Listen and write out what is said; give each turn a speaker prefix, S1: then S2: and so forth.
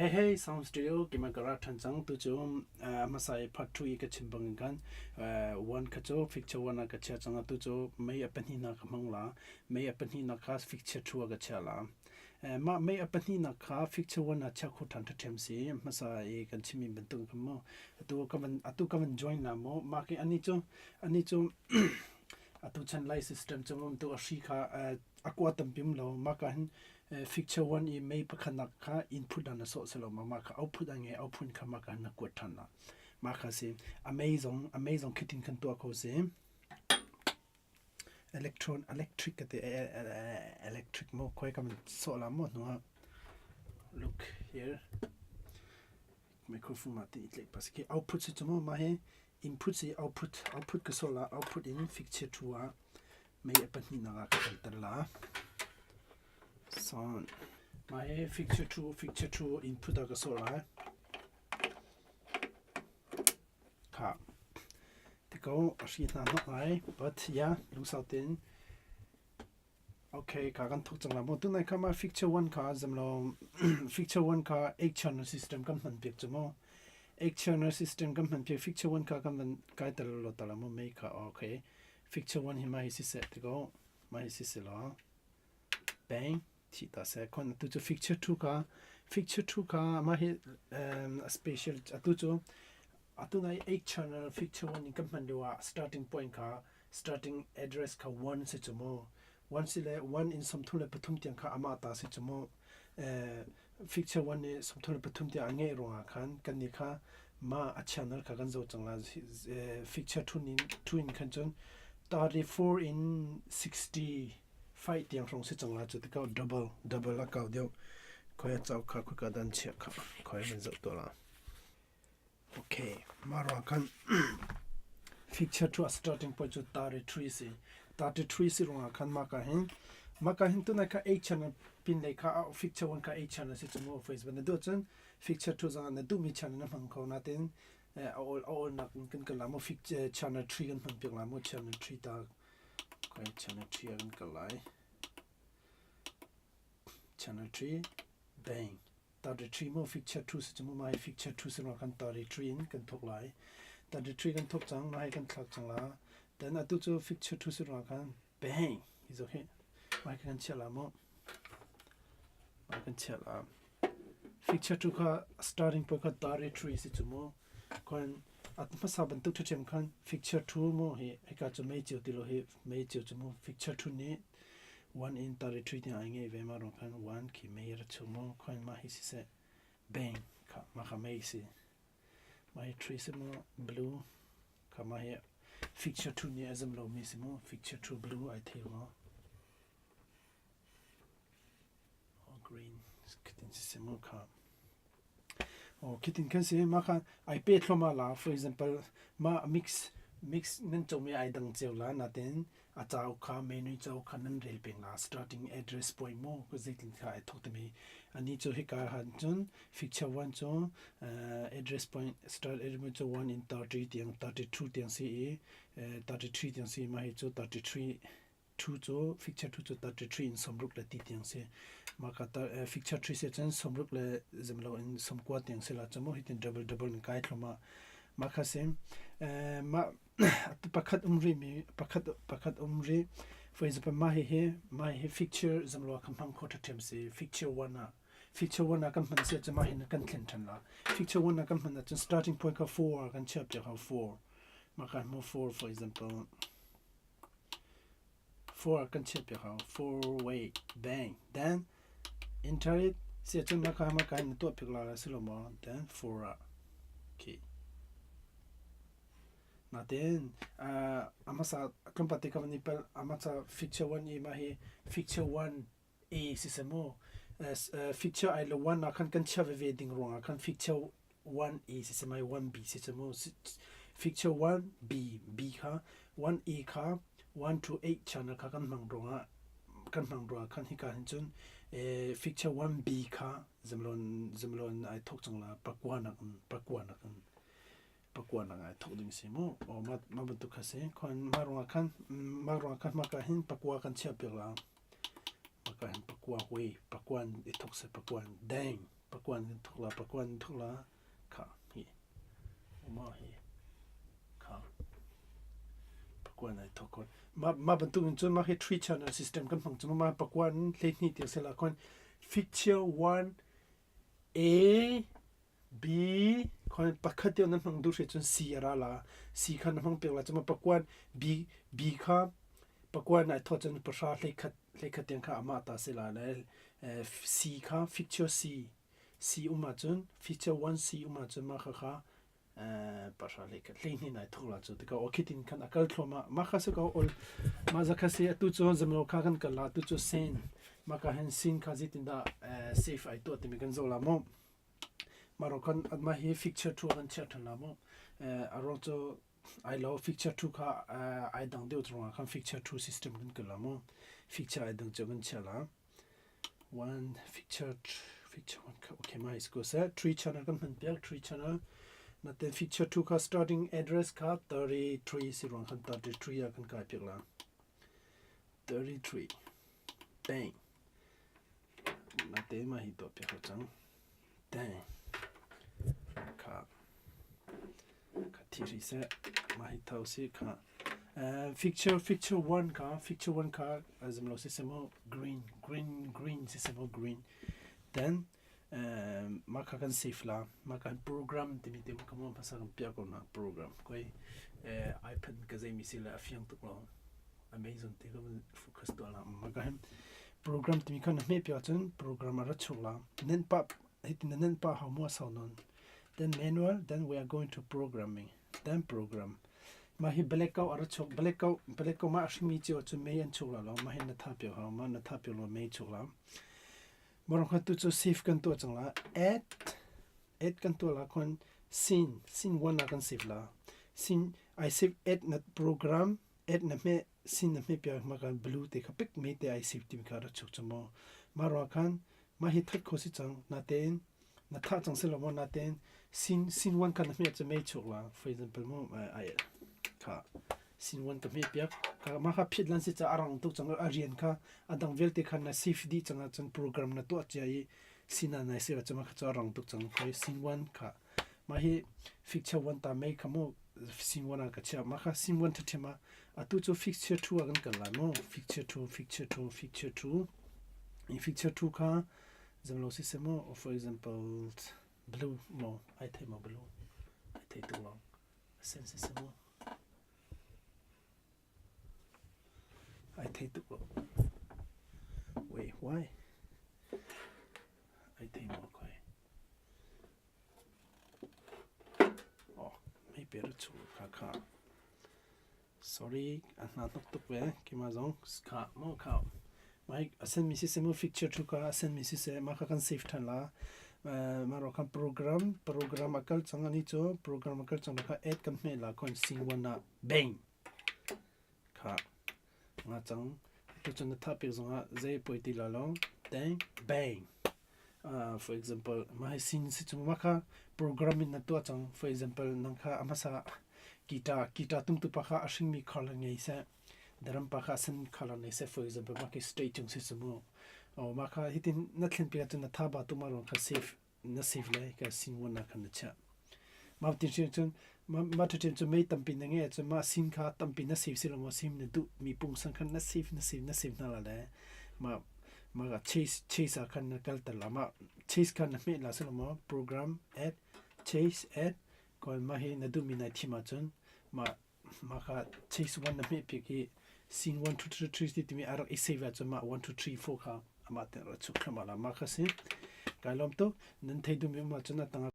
S1: Hey hey sound studio keimah ka ra ṭhan cang tucu hmasa i part 2 i ka chim bangin khan one kha cu fixture one ah ka chia cang atu cu mei a pahnihnak ka hmang la mei a pahnihnak kha fixture 2 ah ka chia la mah mei a pahnihnak kha fixture one ah chia kho ṭhan ṭhaṭhem si hmasa i kan chimmi bantuk khan mu atu ka van atu ka van join la mu mah khi ani cu ani cu atu chan lai system cu um tu a hri kha a kua tampi um lo mah ka hin Fixture one i mei pakhatnak kha input ah na sawh si lo ma mah kha output a ngei output kha mah kha na kuat ṭhan la mah kha si a mei zong a mei zong khitin khan tuah kho si electron electric ka ti electric mo khoi kam sawh la mo hnu ah look here microphone ma ti tlek pas ki output si chumo ma he input si output output ka sawh la output in fixture 2 ah Mei a pahnihnak ah ka kalter la. Son. Mah hi fixture 2 fixture 2 input ah ka sawh lai. Kha. Tiko a hri hna hnok ngai. But yeah, lungsau tein. Okay, ka kan thok cang la. Mo tunai kha ma fixture 1 kha zamlo fixture 1 kha 8 channel system kan hman piak chu mo. 8 channel system kan hman piak fixture 1 kha kan van kai tel lo tala mo mei kha okay. Fixture one hi mah hi siseh ti ko mah hi siseh law bang thi ta seh khon atu cu fixture 2 kha fixture 2 kha mah hi um, a special atu cu atu nai 8 channel fixture 1 in kan hman lio ah starting point kha starting address kha 1 si cu mu 1 si le 1 in 33 tiang kha amah ta si cu mu Fixture one nih 33 tiang a ngeih ruangah khan kannih kha mah a channel kha kan zoh cang lai. Fixture 2 in, 2 in khan cun 34 in 65 tiang hrawng si cang lai cu tikah double double a kau deuh. Khoi a cauk kha khoi dan chiah kha khoi van zoh tuah la. Okay, mah ruang khan fixture cu a starting point cu 33 si. 33 si ruangah khan mah ka hin mah ka hin tunai kha 8 channel pin lei kha fixture 1 kha 8 channel si cu mu Facebook na duh cun fixture 2 zong ah na duhmi channel na hmang kho natin a awl a awl nak in kan kal la mu fixture channel 3 kan hman piak la mu channel 3 ta khoi channel 3 kan kal lai channel 3 bang 33 maw fixture 2 si cu mu mai fixture 2 si kan 33 in kan thok lai 33 kan thok cang mai kan thlak cang la then atu cu fixture 2 si ruang khan bang hi zo hi mai kan chia la mu mai kan chia la fixture 2 kha starting point kha 33 si cu mu kon at hmasa bantuk ṭhachem khan fixture 2 mu hi hika cu mei chiu ti lo hi mei chiu cu mu fixture 2 nih 1 in 33 tiang ai ngeih ve ma ruang khan 1 khi mei ra chung mu khoin mah hi siseh bang kha mah kha mei si mah hi tree si mu blue kha mah hi fixture 2 nih a zam lo mi si mu fixture 2 blue ai thei mu green khitin si mu kha Oh, khitin khan si mah kha ai pe thluahmah la. For example, mah mix mix nan comi ai dang cio la natin a cauk kha menu cauk kha nan rel peng la. Starting address point mu ka zeitin kha ai thok timi. Ani cu hika han cun fixture 1 cu uh, address point start address cu 1 in 30 tiang 32 tiang si i 33 tiang si mah hi cu 33 Ṭhu cu fixture ṭhu cu 33 in 60 le ti tiang si. Mah ka fixture ṭhu si cun 60 le zem lo in 90 tiang si la cu mu hitin double double in kai thlum ah mah kha si. Mah pakhat um rih mi pakhat pakhat um rih. For example mah hihi mah hi fixture zem lo kha hmang kho ṭhaṭhiam si. Fixture 1 ah fixture 1 ah kan hman si ahcun mah hin kan thlen ṭhan la. Fixture 1 ah kan hman ahcun starting point kha 4 kan chiah piak hau 4. Mah ka hmu 4 for example. 4 kan chiah piak hau 4 way bang then enter it si ahcun mah kha mah ka na tuah piak la si lo maw then 4 ah okay natin uh, amasa tlawmpal te ka van i pel amasa feature 1 i mah hi feature 1 A siseh mu feature ai lo 1 ah khan kan chia veve ding ruangah khan feature 1A siseh mai 1B siseh mu feature 1B B kha 1A kha 1 to 8 channel kha kan hmang ruangah kan hmang ruangah khan hika hin cun feature 1B kha zemlon zemlon ai thok cang la pakua nak in pakua nak in pakua nak ai thok ding si mu o ma ma bantuk kha si khon ma ruangah khan ma ruangah khan ma ka hin pakua kan chia piak la Maka hin pakua hui, pakuan i thok se pakuan deng. Pakuan kan thuk la, pakuan kan thuk la. Kha hi. Uma hi. Kha. Pakuan ai thok kon. Ma ma bantuk in cun ma hi three channel system kan hmang cu ma pakuan hleihnih tiang se la kon feature 1 A B khon pakhat tiang nan hmang duh hri cun C a ra la. C kha na hmang pek la cuma pakuan B B kha pakuan ai thawt cun pahra hleikhat hleikhat tiang kha amah ta se la le C kha feature C C um ahcun feature 1 C um ahcun mah kha kha pahra hleikhat hleihnih nai thawk la cu tikah aw khitin khan a kal thluahmah mah kha si ko ol mah za kha si atu cu zamlo kha kan kal la atu cu sen mah ka hen sin kha zeitindah safe ai tuah timi kan zoh la mu mah ro kan mah hi feature 2 kan chiah ṭhan la mu a ruang cu ai lo feature 2 kha ai dang deuh ruangah khan feature 2 system kan kal la mu feature ai dang cu kan chiah la One feature feature one kha okay ma is ko seh three channel kan hman piak three channel naten feature 2 kha starting address kha 33 si ruang khan 33 ah kan kai piak la 33 bang nate ma hi to piak cang dang kha Kha thi hrih seh. Mah hi tho si kha. Feature feature one kha feature one kha zum lo si seh mu green green green si seh mu green. Then mah kha kan save la. Mah kan program timi te ka mu hmasa kan piah ko na program. Koi iPad ka zei mi si le a fiang tuk lo. Amazon te ka focus tuah la. Mah ka hin program timi kha na hmeh piah cun program a ra chuk la. Nan pa hitin nan pa hau mu sau non. Then manual, then we are going to programming. Then program. Mah hi blackout a ra chuk. Blackout, blackout mah a hringmi cio cu mei an chuk la lo. Mah hi na tha pio hau. Mah na tha pio lo mei chuk la. Morong kha tu cu save kan tuah cang la. Add, add kan tuah la kon scene, scene one ah kan save la. Scene, I save add na program, add na hme, scene na hme pia ma kan blue te kha pik me te I save tim kha ra chuk chu mo. Ma ro khan mah hi that kho si cang natein na thah cang si lo maw natein sin sin one kha na hmet cu mei chuk la for example mu ai kha sin one ka hmet piak ka mah kha phit lan si ca a rang tuk cang a rian kha a dang vialte kha na save dih cang ahcun program na tuah cia i sin ah nai save ahcun mah kha cu a rang tuk cang khoi sin one kha mah hi fixture one ta mei kha mu sin one ah ka chiah mah kha sin one ṭhaṭhem ah atu cu fixture 2 ah kan kal lai mu fixture 2 fixture 2 fixture 2 i fixture 2 kha zamlo si se mu for example blue mo ai thei mo blue ai thei tuk lo sen si se mu ai thei tuk lo wait why ai thei mo khoi Mei pe ra chung kha kha. Sorry, a hna hnok tuk ve. Keimah zong kha maw kha. Mai a send mi siseh mu picture thu ka a send mi siseh mah kha kan save than la. Ma ro khan program program a kal cang ani cu program a kal cang kha add kan hme la kon sing one ah bang kha nga cang tu cun na tha pek zong ah zei poi ti la lo dang bang For example, mah hi sin si chung mah kha program in na tuah cang. For example, nang kha a hmasa guitar guitar tumtu pa kha a hringmi color ngei seh, drum pa kha sen color ngei seh. For example, mah khi stage cung si cu mu. Oh, mah kha hitin na thlen piak ahcun na tha ba tu mah ruang kha save na save lai ka sin one ah khan na chiah. Mah tin hrim cun mah ṭhaṭhen cu mei tampi na ngeih ahcun mah sin kha tampi na save si lo maw sim na duh mi pungsan khan na save na save na save hna la le mah mah chase chase ah khan na kalter la mah chase khan na hmeh la si lo maw program add chase add kawl mah hi na duhmi nai thim ahcun mah mah kha chase one na hmeh piak i scene 1 2 3 3 timi a rak i save ahcun mah 1 2 3 4 kha amah te rak chuk thluahmah la mah kha si kai lawm tuk nan thei duhmi um ahcun a tangah.